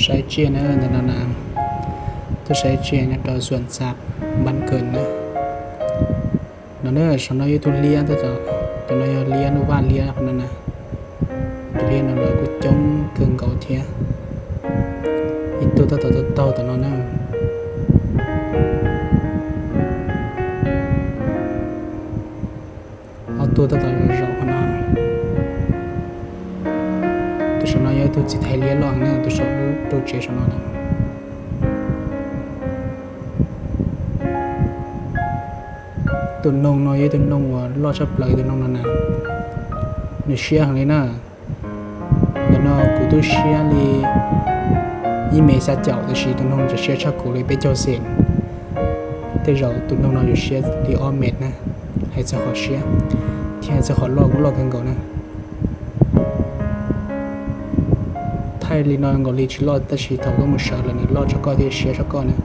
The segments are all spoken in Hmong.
Saib tsiaj na, ntawm no na, tuaj saib tsiaj nyob rau xuam xav npab kawg na. No na, saum no yog ib tug liab, cov no yog liab, lub vaj liab qhov no na. Tus liab no los kuj coob kawg nkaus thiab. Ib tug tab tom taug taug tom no na. Ob tug tab tom zaum zaum qhov no. Tus saum no yog ib tug txiv thais liab loj na, tus saum lub rau tsev saum no na. Tus noog no yog ib tug noog uas loj tshaj plaws, tus noog no na, nws siab heev li na. Ntawm no kuv twb siab li ib mev xya caum, tiam sis tus noog no siab tshaj kuv li peb caug xees. Tej zaum tus noog no yuav siab li ob mev na, hais txog qhov siab, thiab hais txog qhov loj kuj loj kawg nkaus na. Thaij li no nkaus li tsis loj, tab sis thaum koj mus sawv lawm nws loj tshaj koj thiab siab tshaj koj na.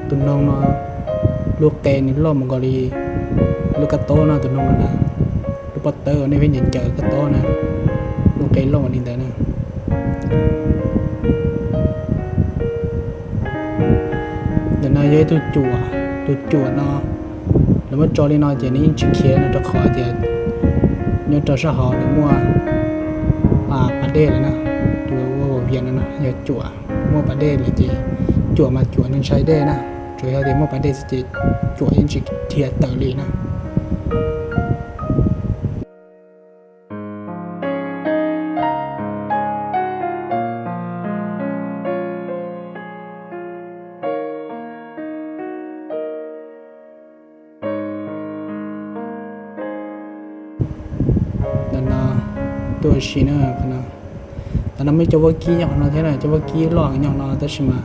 Tus noog no lub qe nws loj mus nkaus li lub kab tob no, tus noog no na, lub pob tawb uas nej pheej ncaws ncaws kab tob na, lub qe loj mus li ntawd na. Ntawm no yog ib tug cuam, tus cuam no lawv muab tso li no ces nws yeej tsis khiav no, rau qhov tias nyob rau sab hauv nws muaj pas dej lawm na. Tus ua vias no yog cuam, muaj pas dej lawm ces cuam mas cuam ntshai dej na, tsuas yog tias muaj pas dej xwb ces cuam yeej tsis dhia tawm li na. Ntawm no tuaj si na, ntawm no muaj cov vaub kib nyob qhov no thiab na, cov vaub kib loj nyob qhov no tab sis mas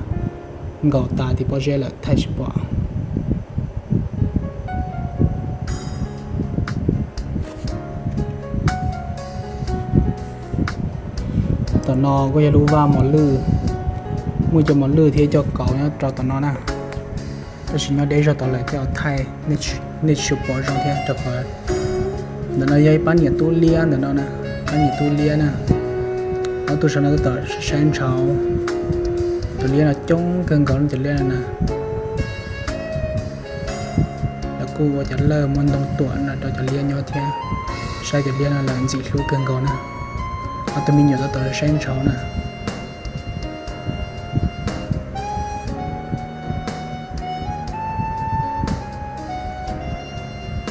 nkaum tas tim pob zeb lawm thaij tsis pom. Tom no kuj yog lub vaj mos lwj, muaj cov mos lwj thiab cov kauv nyob rau tom no na. Tab sis nyob deb zog tod lawm thiaj thaij nej tsis pom zoo thiab rau qhov ntawm no yog ib pab niam tub liab ntawm no na, pab niam tub liab na. Ob tug saum no tab tom saib ntshauv, cov liab no coob kawg nkaus cov liab no na. Lawv kuj ua cov lawj muaj ntoo tuam no rau cov liab nyob thiab, saib cov liab no lawv ntxim hlub kawg nkaus na. Ob tug me nyuam tab tom saib ntshauv na.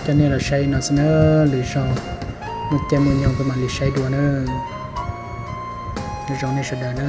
Coj nej los saib no xwb na, lwm zaus muaj caij muaj nyoog peb mam li saib dua na. Nyob zoo nej sawv daws na.